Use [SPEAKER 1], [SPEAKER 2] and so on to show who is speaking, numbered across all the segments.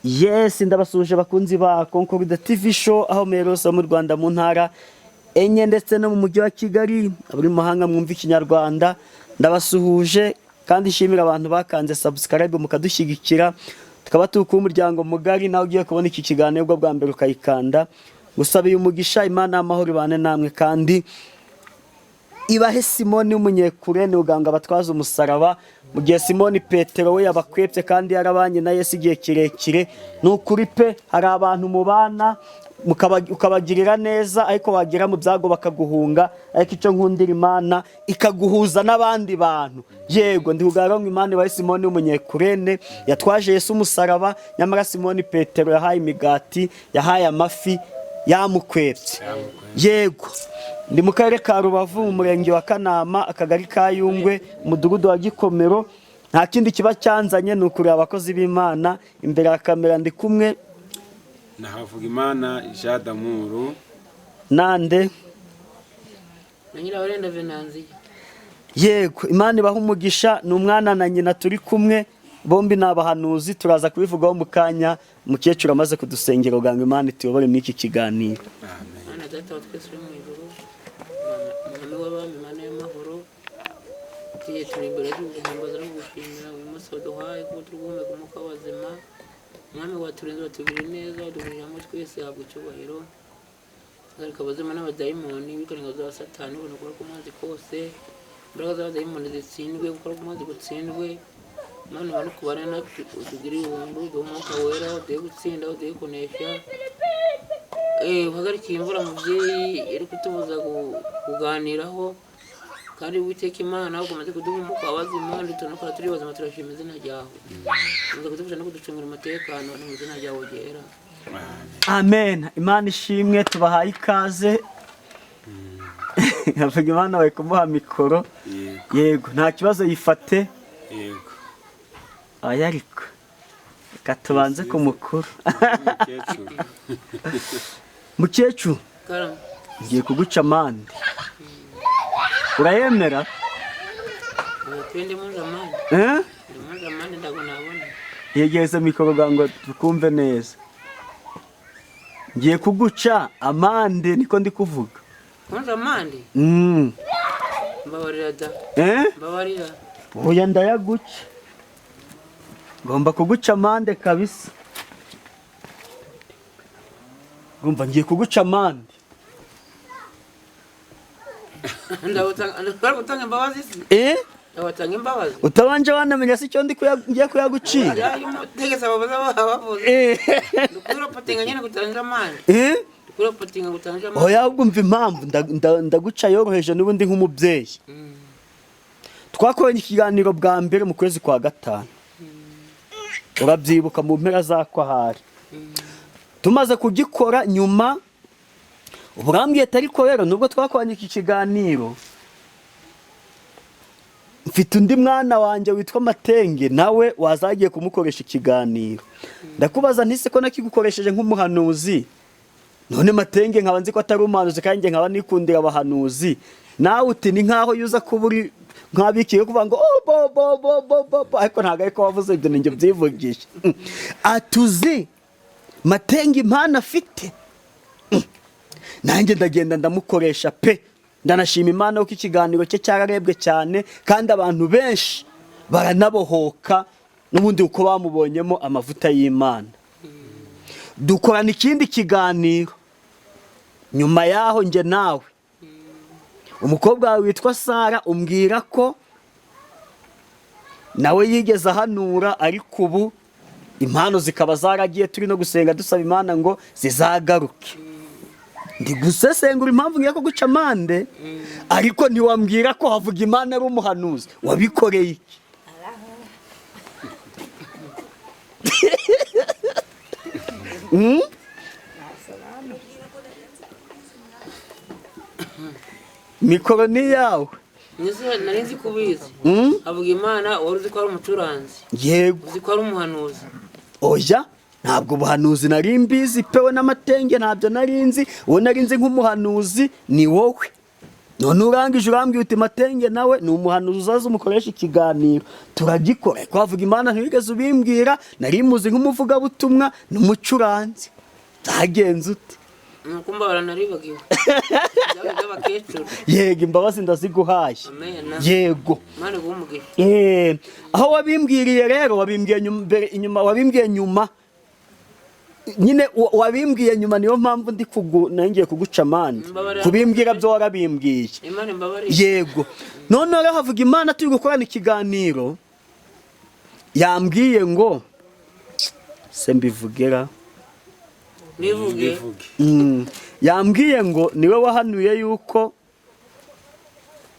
[SPEAKER 1] Yes, ndabasuhuje bakunzi ba Concorda TV Show, aho muherereye mu Rwanda, mu ntara enye ndetse no mu mujyi wa Kigali, abari mu mahanga mwumva Ikinyarwanda, ndabasuhuje kandi nshimira abantu bakanze subscribe mukadushyigikira, tukaba turi kuba umuryango mugari. Nawe ugiye kubona iki kiganiro bwo bwa mbere ukayikanda, gusabiye umugisha. Imana y'amahoro ibane namwe kandi ibahe Simoni w'Umunyekurene uganga batwaza umusaraba, mu gihe Simoni Petero we yabakwepye kandi yarabanye na Yesu igihe kirekire. Ni ukuri pe, hari abantu mubana ukabagirira neza, ariko wagera mu byago bakaguhunga. Ariko icyo nkundira Imana, ikaguhuza n'abandi bantu. Yego, ndi kugarura ngo Imana ibahe Simoni w'Umunyekurene yatwaje Yesu umusaraba, nyamara Simoni Petero yahaye imigati, yahaye amafi, yamukwepye. Yego, ndi mu karere ka Rubavu, mu murenge wa Kanama, akagari ka Yungwe, umudugudu wa Gikomero. Nta kindi kiba cyanzanye, ni ukureba abakozi b'Imana. Imbere ya kamera ndi kumwe
[SPEAKER 2] na Havugimana Jean D'amour.
[SPEAKER 1] Nande?
[SPEAKER 3] Na Nyirabarenda Venanziya.
[SPEAKER 1] Yego, Imana ibaha umugisha. Ni umwana na nyina turi kumwe, bombi ni abahanuzi, turaza kubivugaho mu kanya umukecuru amaze kudusengera kugira ngo Imana ituyobore muri iki kiganiro.
[SPEAKER 2] Amen.
[SPEAKER 3] Mana Data wa twese uri mu ijuru, Mwami w'abami, Mana y'amahoro, tugiye turi imbere tuguhimbaza no kugushimira uyu munsi waduhaye kuba turi guhumeka umwuka w'abazima. Mwami, waturinze, watugirira neza, waduhurije hamwe twese, habwa icyubahiro. Hagarika abazima n'abadayimoni, wirukane ingabo za Satani, ubona ukuboko k'umwanzi kose, imbaraga z'abadayimoni zitsindwe, gukora k'umwanzi gutsindwe. Mana, ubane kubana natwe, utugirire ubuntu, uduhe umwuka wera, uduhe gutsinda, uduhe kunesha. Uhagarike iyi mvura, mubyeyi, iri kutubuza kuganiraho. Kandi Uwiteka Imana, ukomeze kuduha umwuka w'abazima, nditunukora turi bazima, turashima izina ryawe. Ukomeze kudufasha no kuducungira umutekano, ni mu izina ryawe ryera.
[SPEAKER 1] Amen, Imana ishimwe, tubahaye ikaze. Havuga Imana bari kumuha mikoro.
[SPEAKER 2] Yego.
[SPEAKER 1] Yego, nta kibazo, yifate.
[SPEAKER 2] Yego.
[SPEAKER 1] Aya, ariko reka tubanze ku mukuru.
[SPEAKER 2] Umukecuru.
[SPEAKER 1] Mukecuru.
[SPEAKER 3] Karame.
[SPEAKER 1] Ngiye kuguca amande, urayemera?
[SPEAKER 3] Twe ndi muri amande.
[SPEAKER 1] Eh?
[SPEAKER 3] Ndi muri amande, ntabwo nabona.
[SPEAKER 1] Yegereza mikoro kugira ngo tukumve neza. Ngiye kuguca amande, niko ndi kuvuga.
[SPEAKER 3] Muri amande? Mbabarira da.
[SPEAKER 1] Eh?
[SPEAKER 3] Mbabarira.
[SPEAKER 1] Oya, ndayaguca, ngomba kuguca amande kabisa. Ngumva ngiye kuguca amande.
[SPEAKER 3] Ndabutanga gutanga imbabazi se?
[SPEAKER 1] Eh?
[SPEAKER 3] Ndabatanga imbabazi.
[SPEAKER 1] Utabanje wanamenya se icyo ndi ngiye kuyagucira?
[SPEAKER 3] Ya, umutegesi ababaza bavuze.
[SPEAKER 1] Eh?
[SPEAKER 3] Ndukurapotinga nyine gutanga amande.
[SPEAKER 1] Eh?
[SPEAKER 3] Ndukurapotinga gutanga amande.
[SPEAKER 1] Oya, ahubwo umva impamvu ndaguca yoroheje n'ubundi nk'umubyeyi. Twakoranye ikiganiro bwa mbere mu kwezi kwa gatanu, urabyibuka, mu mpera z'ako ahari. Tumaze kugikora nyuma urambwiye ati: "Ariko rero nubwo twakoranye iki kiganiro, mfite undi mwana wanjye witwa Matenge, nawe wazagiye kumukoresha ikiganiro." Ndakubaza ntise ko nakigukoresheje nk'umuhanuzi, none Matenge nkaba nzi ko atari umuhanuzi, kandi njye nkaba nikundira abahanuzi? Nawe uti ni nkaho yuza kuba uri nkabikiye kuvuga ngo oh, bo bo bo bo bo bo, ariko ntabwo ariko wavuze ibyo, ninjye byivugisha. Atuzi Matenge impano afite. Nanjye ndagenda ndamukoresha pe, ndanashima Imana ko ikiganiro cye cyararebwe cyane kandi abantu benshi baranabohoka n'ubundi uko bamubonyemo amavuta y'Imana. Dukorana ikindi kiganiro nyuma yaho njye nawe, umukobwa wawe witwa Sara umbwira ko nawe yigeze ahanura, ariko ubu impano zikaba zaragiye, turi no gusenga dusaba Imana ngo zizagaruke. Ndi gusesengura impamvu ngiye kuguca amande, ariko ntiwambwira ko havuga Imana ari umuhanuzi. Wabikoreye iki? Mikoro ni yawe.
[SPEAKER 3] Mwese nari nzi ko ubizi. Avuga Imana, wari uzi ko ari umucuranzi?
[SPEAKER 1] Yego.
[SPEAKER 3] Uzi ko ari umuhanuzi?
[SPEAKER 1] Oya, ntabwo ubuhanuzi nari mbizi pewe n'Amatenge, ntabyo nari nzi. Uwo nari nzi nk'umuhanuzi ni wowe. None urangije urambwira uti Matenge nawe ni umuhanuzi, uzaza umukoresha ikiganiro, turagikora. Ariko Havugimana ntiwigeze ubimbwira, nari muzi nk'umuvugabutumwa n'umucuranzi. Byagenze ute?
[SPEAKER 3] Nuko mbabara naribagiwe byaba by'abakecuru.
[SPEAKER 1] Yego, imbabazi ndaziguhaye.
[SPEAKER 3] Amena.
[SPEAKER 1] Yego.
[SPEAKER 3] Imana iguhe umugisha.
[SPEAKER 1] Aho wabimbwiriye rero, wabimbwiye nyuma, mbere inyuma, wabimbwiye nyuma nyine, wabimbwiye nyuma, niyo mpamvu ndi kugu nangiye kuguca amande.
[SPEAKER 3] Mbabarira.
[SPEAKER 1] Kubimbwira byo warabimbwiye.
[SPEAKER 3] Imana imbabarire.
[SPEAKER 1] Yego. None rero havuga Imana turi gukorana ikiganiro, yambwiye ngo se mbivugera.
[SPEAKER 3] Nivuge.
[SPEAKER 2] Bivuge.
[SPEAKER 1] Yambwiye ngo niwe wahanuye yuko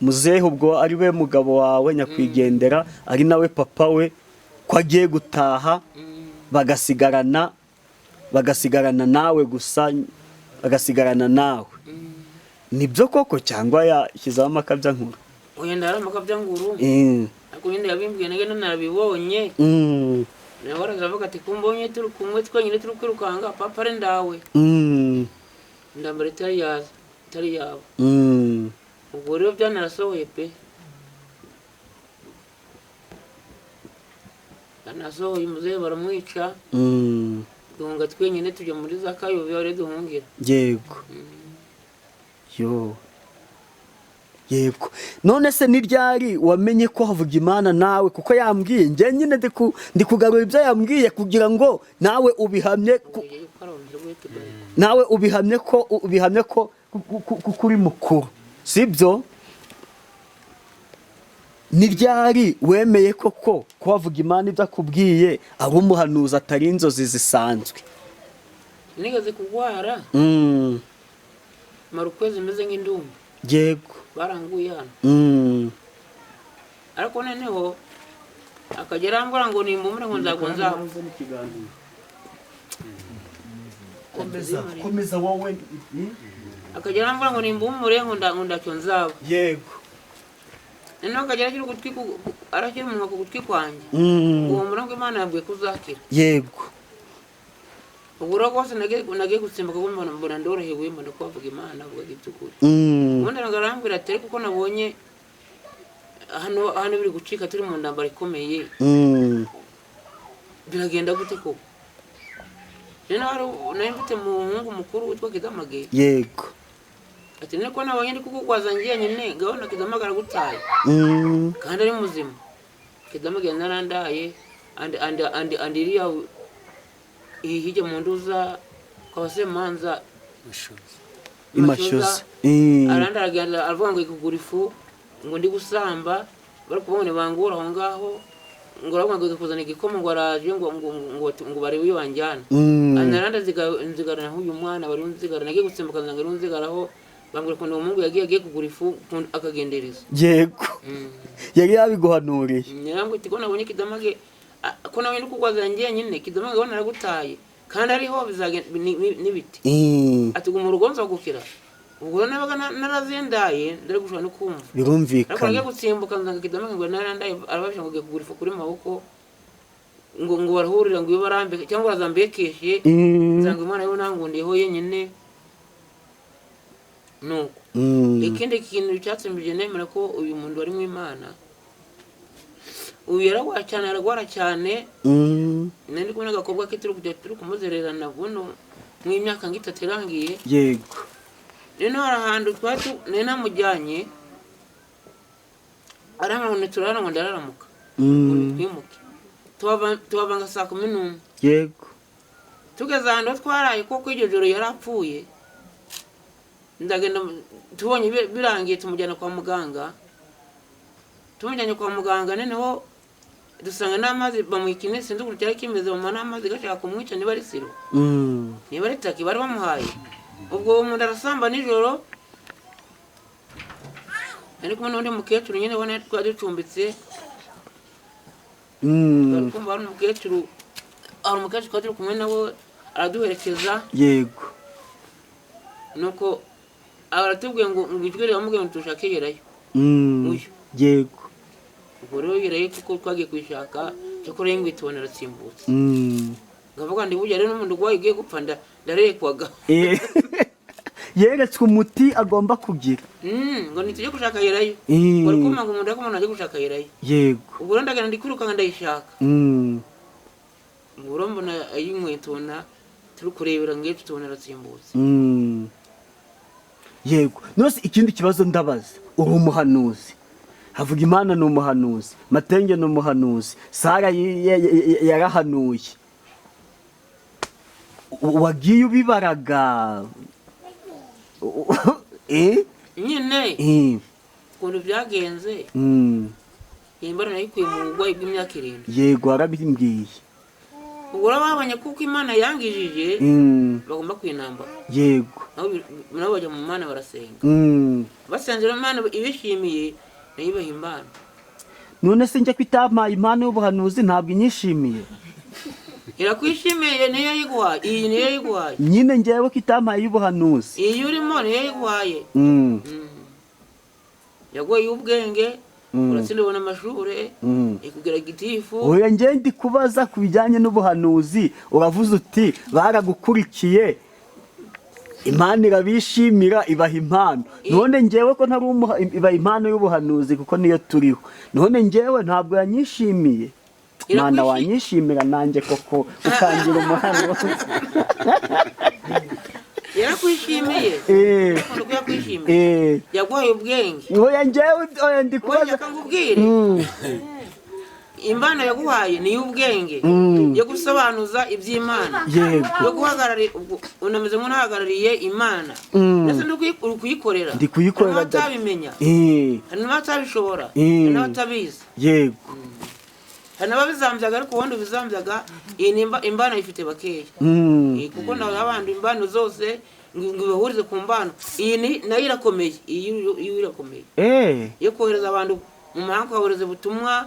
[SPEAKER 1] muzehe, ubwo ari we mugabo wawe nyakwigendera, ari nawe papa we, ko agiye gutaha, bagasigarana nawe gusa, bagasigarana nawe. Nibyo koko cyangwa yashyizeho amakabya nkuru?
[SPEAKER 3] Oya, ndari amakabya nguru. Ariko nyine yabimbwiye nage narabibonye. Nawe aravuga ati kumbonye turi kumwe twenyine, turi kwirukanga, papa ari ndawe. Ndambara itari yaza itari yabo. Ubwo rero byanarasohoye pe, byanasohoye, umuzehe baramwica. Duhunga twenyine tujya muri za Kayove aho rero duhungira.
[SPEAKER 1] Yego, yo yego. None se ni ryari wamenye ko Havugimana nawe, kuko yambwiye, njye nyine ndi kugarura ibyo yambwiye kugira ngo nawe ubihamye
[SPEAKER 3] Ugiye gukaraba mbere guhita ugaruka.
[SPEAKER 1] Nawe ubihamye ko uri mukuru, sibyo? Ni ryari wemeye koko ko Havugimana ibyo akubwiye ari umuhanuzi, atari inzozi zisanzwe?
[SPEAKER 3] Nigeze kurwara, mara ukwezi meze nk'indumba. Baranguye hano. Ariko noneho akagera arambwira ngo nimbumure ngo nzago nzapfa.
[SPEAKER 1] Komeza, komeza wowe.
[SPEAKER 3] Akagera arambwira ngo nimbumure ngo ndacyo nzaba. Noneho akagera ashyira ugutwi arashyira umunwa ku gutwi kwanjye. Uwo murango Imana yambwiye ko uzakira. Ubwo rero rwose nagiye gusimbuka kuko mbona ndorohewe, mbona ko bavuga Imana avuga iby'ukuri. Ubundi ntabwo arambwira ati ariko ko nabonye hano biri gucika, turi mu ntambara ikomeye, biragenda gute koko? Rero hari nari mfite umuhungu mukuru witwa Kidamage. Ati niko nabonye ndi kukugwaza njyenyine, ngabona Kidamage aragutaye kandi ari muzima. Kidamage narandaye andi andi iriya iyi hirya mu nduza kwa Semanza.
[SPEAKER 2] Mashoza.
[SPEAKER 1] Imashyuza.
[SPEAKER 3] Arandi aragenda aravuga ngo kugura ifu, ngo ndi gusamba, bari kubona bangura aho ngaho, ngo aravuga ngo kuzana igikoma, ngo araje, ngo barebe iyo banjyana. Arandi nzigarana uyu mwana bari nzigarana, nagiye gusimbuka nzanga ari nzigaraho, bambwira ukuntu uwo muhungu yagiye kugura ifu akagendereza.
[SPEAKER 1] Yego, yari yabiguhanuriye.
[SPEAKER 3] Nyirangwa iti ko nabonye Kidamage ko nabonye ndi kugwaza njyenyine, Kidamage abona aragutaye kandi ariho bizagenda n'ibiti. Ati guma urugonzo gukira. Ubwo rero nabaga narazindaye, ndari gushobora no kumva. Ariko
[SPEAKER 1] Birumvikana.
[SPEAKER 3] nagiye gutsimbuka nsanga Kidamage ngo narandaye, arababisha ngo agiye kugura ifu kuri maboko, ngo barahurira, ngo iyo barambike cyangwa barazambekeshe. Nsanga Imana yo nangundiyeho yenyine nuko. Ikindi kintu cyatsimbije nemera ko uyu muntu wari mu Imana, uyu yaragwara cyane, aragwara cyane. Nari ndi kumwe n'agakobwa ke, turi kujya turi kumuzererana buno mu myaka nk'itatu irangiye. Rero hari ahantu twari nari namujyanye, arambwira ngo ntiturara, ngo ndararamuka, ngo nitwimuke. Tuhava nka saa 11. Tugeze ahantu aho twaraye kuko iryo joro yari apfuye, ndagenda tubonye birangiye, tumujyana kwa muganga. Tumujyanye kwa muganga, noneho dusanga n'amazi bamuha ikinini, sinzi ukuntu cyari kimeze, bamuha n'amazi gashaka kumwica, niba ari siro, niba ari taki bari bamuhaye. Ubwo uwo muntu arasamba nijoro. Nari kumwe n'undi mukecuru nyine ubona twari ducumbitse. Twari kumva hari umukecuru twari turi kumwe nawe, araduherekeza. Nuko aratubwiye ngo ijwi riramubwiye ngo tushake yerayo. Uyu. Ubwo rero yerayo kuko twagiye kuyishaka, cyakora yo ngo itubona irasimbutse. Ngavuga ndi burya rero n'umuntu urwaye ugiye gupfa ndarekwaga.
[SPEAKER 1] Yeretswe umuti agomba kugira.
[SPEAKER 3] Ngo nitujye gushaka yerayo. Ngo kuma ngo umuntu akomana ajye gushaka yerayo.
[SPEAKER 1] Yego.
[SPEAKER 3] Ubwo rero ndagenda ndikwirukanka ndayishaka. Ubwo rero mbona ay'inkweto tubona turi kurebera ngecu tubona aratsimbutse.
[SPEAKER 1] Yego. Nose ikindi kibazo ndabaza, uri umuhanuzi, havuga Imana ni umuhanuzi, Matenge ni umuhanuzi, Sara yarahanuye, wagiye ubibaraga?
[SPEAKER 3] Nyine ukuntu byagenze, iyi mbaraga nayikuye mu burwayi bw'imyaka 7.
[SPEAKER 1] Yego, warabimbwiye.
[SPEAKER 3] Ubwo rero babonye kuko Imana yangijije, bagomba kwinamba. Nabo bajya mu Mana barasenga. Basenze rero Imana ibishimiye, nayo ibaha impano.
[SPEAKER 1] None se njye ko itampaye impano y'ubuhanuzi, ntabwo inyishimiye?
[SPEAKER 3] Irakwishimiye, niyo yayiguhaye. Iyi niyo yayiguhaye.
[SPEAKER 1] Nyine njyewe ko itampaye y'ubuhanuzi.
[SPEAKER 3] Iyi urimo niyo yayiguhaye. Yaguhaye ubwenge, uratsinda ubona amashuri, ikugira gitifu.
[SPEAKER 1] Oya, njye ndi kubaza ku bijyanye n'ubuhanuzi. Uravuze uti baragukurikiye, Imana irabishimira ibaha impano. None njyewe ko ntari ibaha impano y'ubuhanuzi kuko niyo turiho, none njyewe ntabwo yanyishimiye? Mana, wanyishimira nanjye koko utangira umuhanuzi?
[SPEAKER 3] Yarakwishimiye. Ukunda ko yakwishimiye. Yaguhaye ubwenge.
[SPEAKER 1] Oya, njyewe, oya, ndi
[SPEAKER 3] Oya,
[SPEAKER 1] kubaza.
[SPEAKER 3] Reka nkubwire. Impano yaguhaye ni iy'ubwenge, yo gusobanuza iby'Imana, yo guhagararira. Ubwo unameze nk'unahagarariye Imana, ndetse uri kuyikorera.
[SPEAKER 1] Ndi kuyikorera.
[SPEAKER 3] Hari n'abatabimenya, hari n'abatabishobora, hari n'abatabizi, hari n'ababizambyaga, ariko ubundi ubizambyaga iyi ni imbano ifite bakeya. Kuko nawe abantu imbano zose ngo ibahurize ku mbano iyi ni nayo irakomeye, iyi iyo irakomeye, yo kohereza abantu mu mahanga, ukabohereza ubutumwa,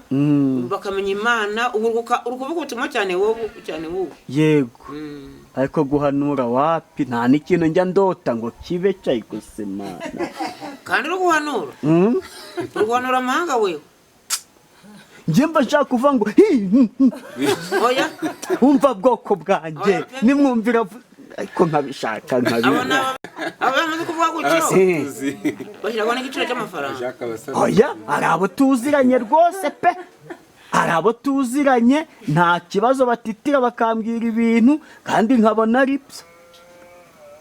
[SPEAKER 3] bakamenya Imana. Ubu uri kuvuga ubutumwa cyane wowe, cyane wowe.
[SPEAKER 1] Yego. Ariko guhanura wapi, nta n'ikintu njya ndota ngo kibe cyayikose Mana.
[SPEAKER 3] Kandi uri guhanura, uri guhanura amahanga wewe.
[SPEAKER 1] Njye mba nshaka kuvuga ngo hi, hmm, hmm.
[SPEAKER 3] Oya.
[SPEAKER 1] Umva bwoko bwanjye.
[SPEAKER 3] Oya pe.
[SPEAKER 1] Nimwumvira ariko nkabishaka
[SPEAKER 3] Abo
[SPEAKER 1] nkabibona.
[SPEAKER 3] ni abo bamaze kuvuga gutyo,
[SPEAKER 2] Tuzi.
[SPEAKER 3] bashyiraho n'igiciro cy'amafaranga.
[SPEAKER 2] Jacques Abasore.
[SPEAKER 1] Oya, hari abo tuziranye rwose pe, hari abo tuziranye, nta kibazo, batitira bakambwira ibintu kandi nkabona ari byo.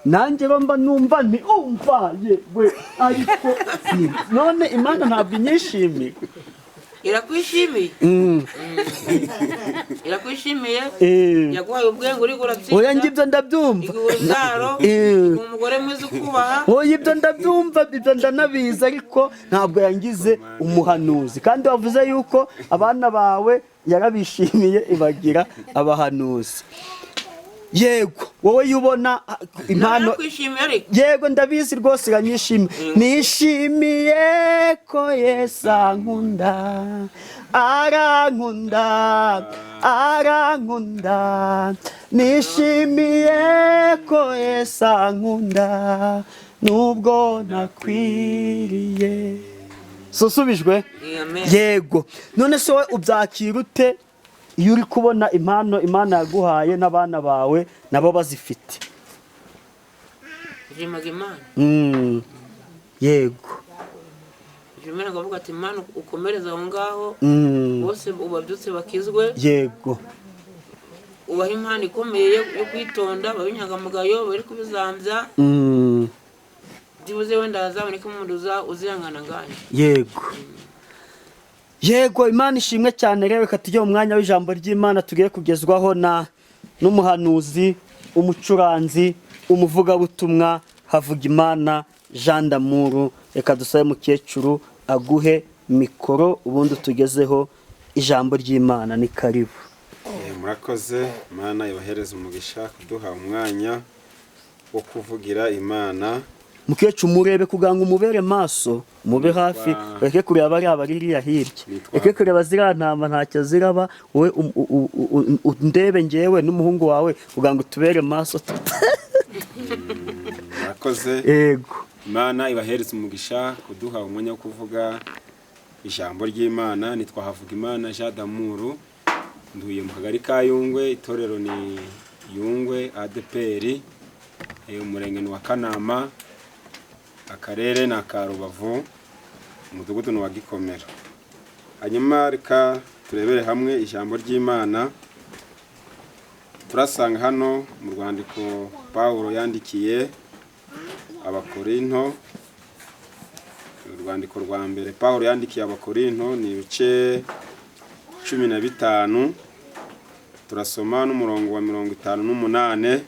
[SPEAKER 1] Nanjye rero mba numva nti umva yewe, ariko none Imana ntabwo inyishimiye?
[SPEAKER 3] Irakwishimiye. Irakwishimiye. Yaguhaye ubwenge, uri uratsinda.
[SPEAKER 1] Oya, njye ibyo ndabyumva.
[SPEAKER 3] Iguha urubyaro, iguha umugore mwiza ukubaha.
[SPEAKER 1] Oya, ibyo ndabyumva, ibyo ndanabizi, ariko ntabwo yangize umuhanuzi, kandi wavuze yuko abana bawe yarabishimiye ibagira abahanuzi. Yego, wowe iyo ubona impano.
[SPEAKER 3] Irakwishimiye ariko.
[SPEAKER 1] Yego, ndabizi rwose, iranyishimiye. Nishimiye ko Yesu ankunda, arankunda, arankunda. Nishimiye ko Yesu ankunda nubwo nakwiriye. Susubijwe.
[SPEAKER 3] Amen.
[SPEAKER 1] Yego. None se wowe ubyakira ute iyo uri kubona impano Imana yaguhaye n'abana bawe nabo bazifite?
[SPEAKER 3] Nshimiye Imana.
[SPEAKER 1] Yego.
[SPEAKER 3] Nshimira akavuga ati: "Imana ukomereze aho ngaho, bose ubabyutse bakizwe." Ubaha impano ikomeye yo kwitonda, babe inyangamugayo, bari kubizambya. Byibuze wenda hazaboneka umuntu uzihangana nganje.
[SPEAKER 1] Yego, Imana ishimwe cyane. Rero reka tujye mu mwanya w'ijambo ry'Imana tugiye kugezwaho na n'umuhanuzi, umucuranzi, umuvugabutumwa Havugimana Jean D'amour. Reka dusabe mukecuru aguhe mikoro, ubundi tugezeho ijambo ry'Imana. Ni karibu.
[SPEAKER 2] Murakoze, Imana ibahereze umugisha kuduha umwanya wo kuvugira Imana.
[SPEAKER 1] Mukecuru, murebe kugira ngo umubere maso, mube hafi, reke kureba bariya bari iriya hirya. Reke kureba ziriya ntama, ntacyo ziraba. Wowe undebe njyewe n'umuhungu wawe kugira ngo tubere maso.
[SPEAKER 2] Murakoze.
[SPEAKER 1] Yego.
[SPEAKER 2] Imana ibahereze umugisha kuduha umwanya wo kuvuga ijambo ry'Imana. Nitwa Havugimana Jean D'amour, nduye mu kagari ka Yungwe, itorero ni Yungwe ADPR, umurenge ni wa Kanama. Akarere ni aka Rubavu, umudugudu ni uwa Gikomero. Hanyuma reka turebere hamwe ijambo ry'Imana turasanga hano mu rwandiko Pawulo yandikiye Abakorinto. Urwandiko rwa mbere Pawulo yandikiye Abakorinto ni ibice 15, turasoma n'umurongo wa 58.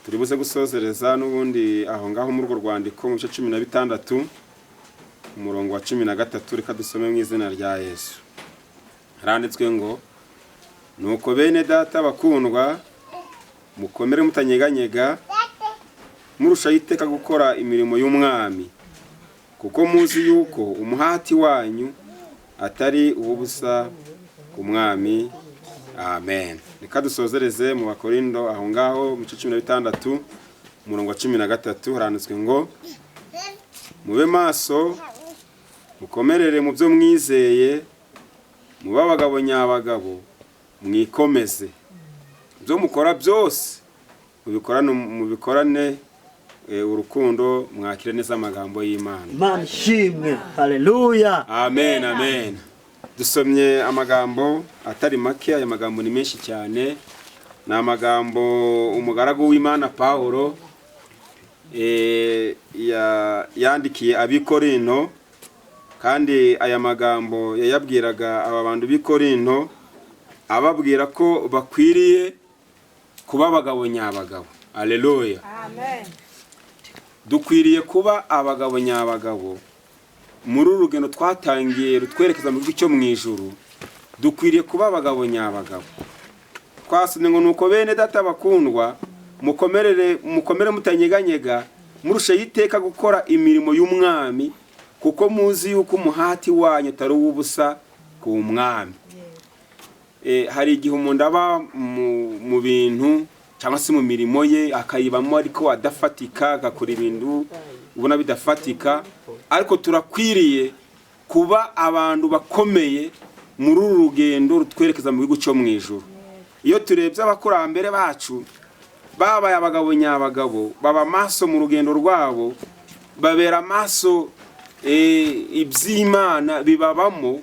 [SPEAKER 2] Turi buze gusozereza n'ubundi aho ngaho muri urwo rwandiko mu bice 16, umurongo wa 13. Reka dusome mu izina rya Yesu. Haranditswe ngo: "Nuko bene data bakundwa, mukomere mutanyeganyega, murushaho iteka gukora imirimo y'Umwami, kuko muzi yuko umuhati wanyu atari uw'ubusa ku Mwami." Amen. Reka dusozereze mu Bakorindo aho ngaho mu gice 16, umurongo wa 13. Haranditswe ngo: "Mube maso, mukomerere mu byo mwizeye, mube abagabo nyabagabo, mwikomeze. Ibyo mukora byose mubikorane urukundo, mwakire neza amagambo y'Imana."
[SPEAKER 1] Imana ishimwe, haleluya.
[SPEAKER 2] Amen, amen. Dusomye amagambo atari make. Aya magambo ni menshi cyane, ni amagambo umugaragu w'Imana Pawulo yandikiye ab'Ikorinto, kandi aya magambo yayabwiraga aba bantu b'Ikorinto, ababwira ko bakwiriye kuba abagabo nyabagabo. Aleluya. Dukwiriye kuba abagabo nyabagabo muri uru rugendo twatangiye rutwerekeza mu gihugu cyo mu ijuru. Dukwiriye kuba abagabo nyabagabo. Twasomye ngo: "Nuko bene data bakundwa, mukomerere, mukomere mutanyeganyega, murushaho iteka gukora imirimo y'Umwami, kuko muzi yuko umuhati wanyu atari uw'ubusa ku Mwami." Hari igihe umuntu aba mu bintu cyangwa se mu mirimo ye, akayibamo ariko adafatika, agakora ibintu ubona bidafatika. Ariko turakwiriye kuba abantu bakomeye muri uru rugendo rutwerekeza mu gihugu cyo mu ijuru. Iyo turebye abakurambere bacu, babaye abagabo nyabagabo, baba maso mu rugendo rwabo, babera amaso iby'Imana bibabamo.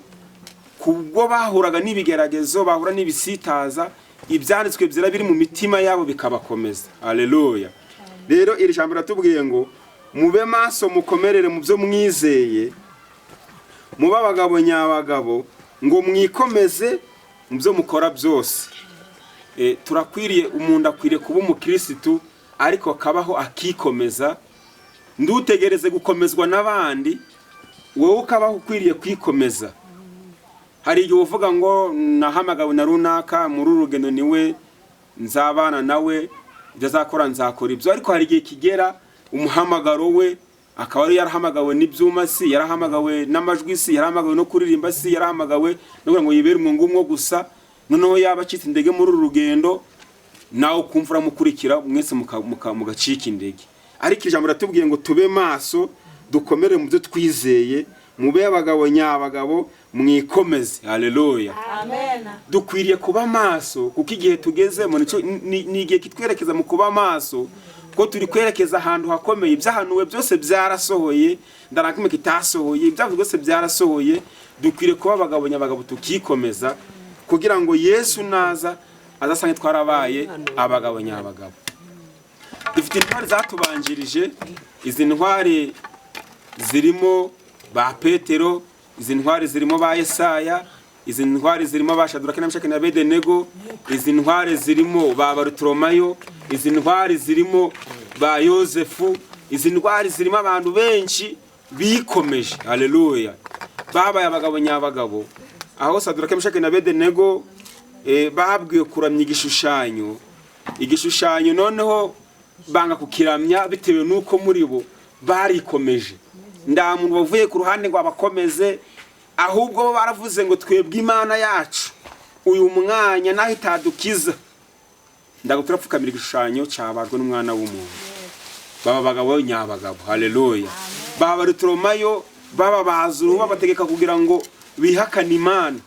[SPEAKER 2] Kubwo bahuraga n'ibigeragezo, bahura n'ibisitaza, ibyanditswe byera biri mu mitima yabo bikabakomeza. Aleluya. Rero iri jambo riratubwiye ngo: "Mube maso, mukomerere mu byo mwizeye, mube abagabo nyabagabo, ngo mwikomeze mu byo mukora byose." Turakwiriye, umuntu akwiriye kuba umukirisitu ariko akabaho akikomeza. Ndutegereze gukomezwa n'abandi, wowe ukabaho ukwiriye kwikomeza. Hari igihe uvuga ngo nahamagawe na runaka, muri uru rugendo niwe nzabana nawe, ibyo azakora nzakora ibyo. Ariko hari igihe kigera umuhamagaro we akaba ari yarahamagawe n'ibyuma, si yarahamagawe n'amajwi, si yarahamagawe no kuririmba, si yarahamagawe no kugira ngo yibere umwungu umwe gusa. Noneho yaba acitse intege muri uru rugendo, nawe ukumva uramukurikira, mwese mugacika intege. Ariko ijambo riratubwiye ngo tube maso, dukomere mu byo twizeye, mube abagabo nyabagabo, mwikomeze. Haleluya. Dukwiriye kuba maso kuko igihe tugezemo ni igihe kitwerekeza mu kuba maso, ko turi kwerekeza ahantu hakomeye. Ibyahanuwe byose byarasohoye, ndarakimwe kitasohoye. Ibyavuze byose byarasohoye. Dukwiriye kuba abagabo nyabagabo, tukikomeza kugira ngo Yesu naza azasange twarabaye abagabo nyabagabo. Dufite intwari zatubanjirije. Izi ntwari zirimo ba Petero, izi ntwari zirimo ba Yesaya, izi ntwari zirimo ba Shaduraka na Meshaki na Abedenego, izi ntwari zirimo ba Barutolomayo, izi ntwari zirimo ba Yozefu, izi ntwari zirimo abantu benshi bikomeje. Haleluya. Babaye abagabo nyabagabo. Aho Saduraka, Meshaki na Abedenego babwiwe kuramya igishushanyo, igishushanyo noneho banga kukiramya bitewe n'uko muri bo barikomeje. Nta muntu wavuye ku ruhande ngo abakomeze, ahubwo bo baravuze ngo: "Twebwe Imana yacu uyu mwanya naho itadukiza, ndago turapfukamira igishushanyo cyabajwe n'umwana w'umuntu." Baba abagabo nyabagabo. Haleluya. Baba Barutolomayo, baba bazuru, babategeka kugira ngo bihakane Imana,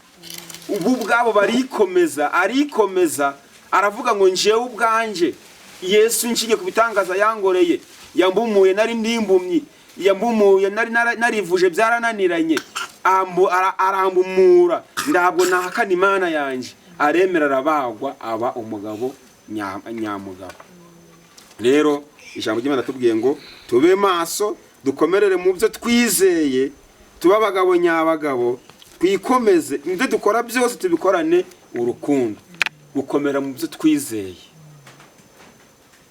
[SPEAKER 2] ubu ubwabo barikomeza. Arikomeza aravuga ngo: "Njyewe ubwanje Yesu nshingiye ku bitangaza yangoreye, Yambumuye nari ndimbumyi, yambumuye nari narivuje byarananiranye, arambumura, ntabwo nahakana Imana yanjye. Aremera, arabagwa, aba umugabo nyamugabo. Rero ijambo ry'Imana tubwiye ngo tube maso, dukomerere mu byo twizeye, tube abagabo nyabagabo, twikomeze, ibyo dukora byose tubikorane urukundo. Gukomera mu byo twizeye,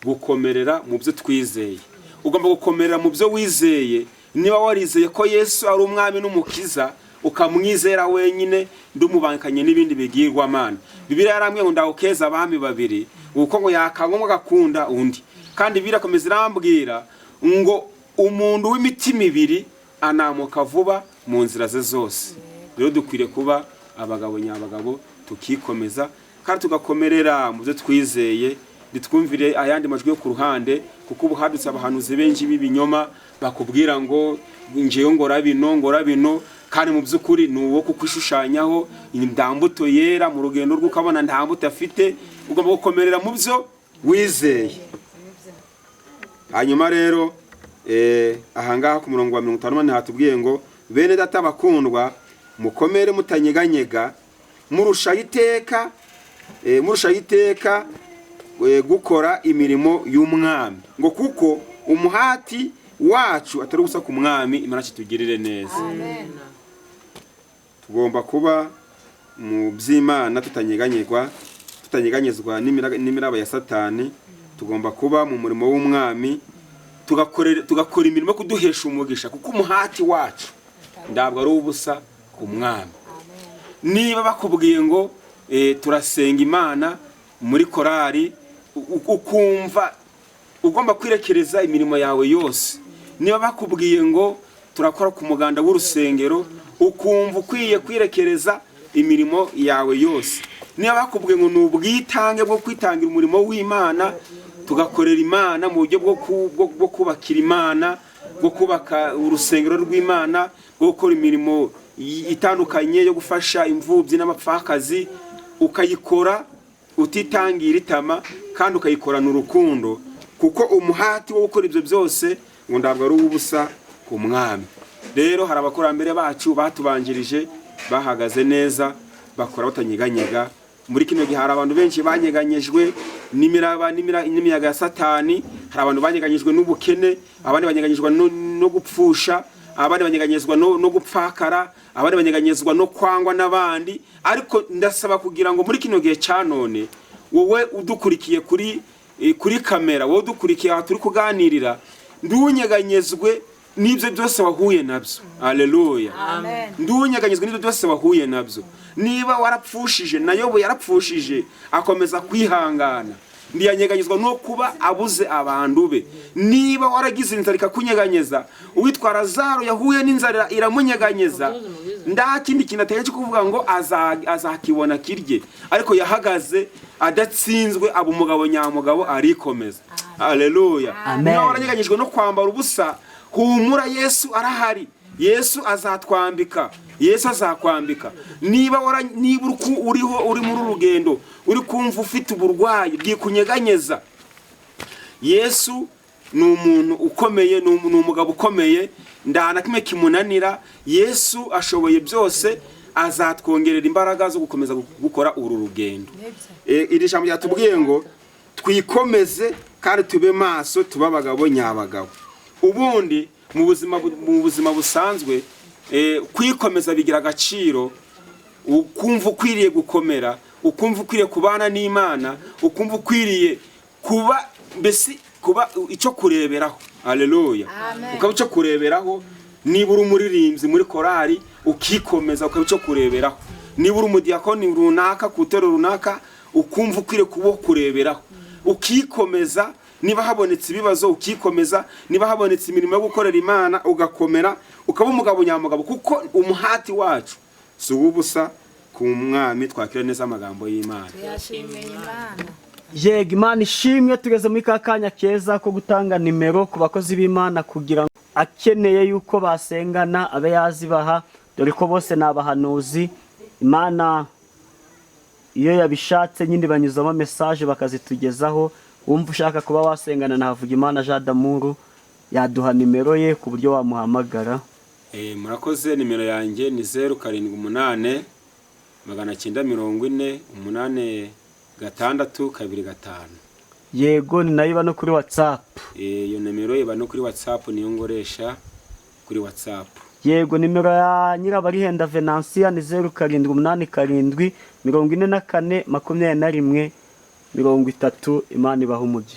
[SPEAKER 2] gukomerera mu byo twizeye. Ugomba gukomerera mu byo wizeye. Niba warizeye ko Yesu ari umwami n'umukiza, ukamwizera wenyine, ndumubangikanye n'ibindi bigirwamana. Bibiliya yarambwiye ngo ndawukeza abami babiri, kuko ngo yakangwa agakunda undi. Kandi Bibiliya irakomeza irambwira ngo umuntu w'imitima ibiri anamuka vuba mu nzira ze zose. Rero dukwiriye kuba abagabo nyabagabo, tukikomeza kandi tugakomerera mu byo twizeye, ntitwumvire ayandi majwi yo ku ruhande, kuko ubu hadutse abahanuzi benshi b'ibinyoma bakubwira ngo njewe ngora bino, ngora bino, kandi mu by'ukuri ni uwo kukwishushanyaho nta mbuto yera mu rugendo rwe, ukabona nta mbuto afite. Ugomba gukomerera mu byo wizeye. Hanyuma rero ahangaha ku murongo wa 58 hatubwiye ngo bene data bakundwa, mukomere mutanyeganyega, murushaho iteka murushaho iteka gukora imirimo y'umwami, ngo kuko umuhati wacu atari ubusa ku mwami. Imana kitugirire neza. Tugomba kuba mu by'Imana tutanyeganyegwa, tutanyeganyezwa n'imiraba ya Satani. Tugomba kuba mu murimo w'umwami, tugakora imirimo yo kuduhesha umugisha, kuko umuhati wacu ntabwo ari ubusa ku mwami. Niba bakubwiye ngo turasenga Imana muri korari, ukumva ugomba kwirekereza imirimo yawe yose. Niba bakubwiye ngo turakora ku muganda w'urusengero, ukumva ukwiye kwirekereza imirimo yawe yose. Niba bakubwiye ngo ni ubwitange bwo kwitangira umurimo w'Imana, tugakorera Imana mu buryo bwo kubakira Imana, bwo kubaka urusengero rw'Imana, bwo gukora imirimo itandukanye yo gufasha imfubyi n'abapfakazi, ukayikora utitangira itama kandi ukayikorana urukundo, kuko umuhati wo gukora ibyo byose ngo ntabwo ari uw'ubusa ku mwami. Rero hari abakurambere bacu batubanjirije bahagaze neza, bakora batanyeganyega. Muri kino gihe hari abantu benshi banyeganyejwe n'imiraba n'imiyaga ya Satani. Hari abantu banyeganyejwe n'ubukene, abandi banyeganyejwe no gupfusha, abandi banyeganyezwa no gupfakara, abandi banyeganyezwa no kwangwa n'abandi. Ariko ndasaba kugira ngo muri kino gihe cya none, wowe udukurikiye kuri kamera, wowe udukurikiye aha turi kuganirira, ndunyeganyezwe n'ibyo byose wahuye nabyo. Aleluya! Ndunyeganyezwe n'ibyo byose wahuye nabyo. Niba warapfushije, na Yobu yarapfushije akomeza kwihangana, ntiyanyeganyezwa no kuba abuze abantu be. Niba waragize inzara ikakunyeganyeza, uwitwa Lazaro yahuye n'inzara iramunyeganyeza, nta kindi kintu ateye cyo kuvuga ngo azakibona kirye, ariko yahagaze adatsinzwe, aba umugabo nyamugabo, arikomeza. Aleluya!
[SPEAKER 1] Amen.
[SPEAKER 2] Niba waranyeganyejwe no kwambara ubusa, humura, Yesu arahari, Yesu azatwambika, Yesu azakwambika. Niba uriho uri muri uru rugendo, uri kumva ufite uburwayi bwikunyeganyeza, Yesu ni umuntu ukomeye, ni umugabo ukomeye, nta na kimwe kimunanira. Yesu ashoboye byose, azatwongerera imbaraga zo gukomeza gukora uru rugendo. Iri jambo ryatubwiye ngo twikomeze kandi tube maso, tube abagabo nyabagabo. Ubundi mu buzima busanzwe, kwikomeza bigira agaciro. Ukumva ukwiriye gukomera, ukumva ukwiriye kubana n'Imana, ukumva ukwiriye kuba mbese kuba icyo kureberaho. Aleluya! Ukaba icyo kureberaho. Niba uri umuririmbyi muri korari, ukikomeza ukaba icyo kureberaho. Niba uri umudiyakoni runaka ku itorero runaka, ukumva ukwiriye kuba uwo kureberaho, ukikomeza. Niba habonetse ibibazo, ukikomeza. Niba habonetse imirimo yo gukorera Imana, ugakomera, ukaba umugabo nyamugabo, kuko umuhati wacu si uw'ubusa ku mwami. Twakira neza amagambo y'Imana.
[SPEAKER 4] Tuyashimiye Imana.
[SPEAKER 1] Yego, Imana ishimwe. Tugeze muri ka kanya keza ko gutanga nimero ku bakozi b'Imana, kugira ngo akeneye yuko basengana abe yazibaha, dore ko bose ni abahanuzi. Imana iyo yabishatse nyine banyuzamo message bakazitugezaho. Wumva ushaka kuba wasengana na Havugimana Jean d'Amour. Yaduha nimero ye ku buryo wamuhamagara.
[SPEAKER 2] Murakoze. Nimero yanjye ni 0789408625.
[SPEAKER 1] Yego, ni nayo iba no kuri WhatsApp.
[SPEAKER 2] Iyo nimero iba no kuri WhatsApp, niyo ngoresha kuri WhatsApp.
[SPEAKER 1] Yego, nimero ya Nyirabarihenda Venansiya ni 0787442130. Imana ibaha umugisha.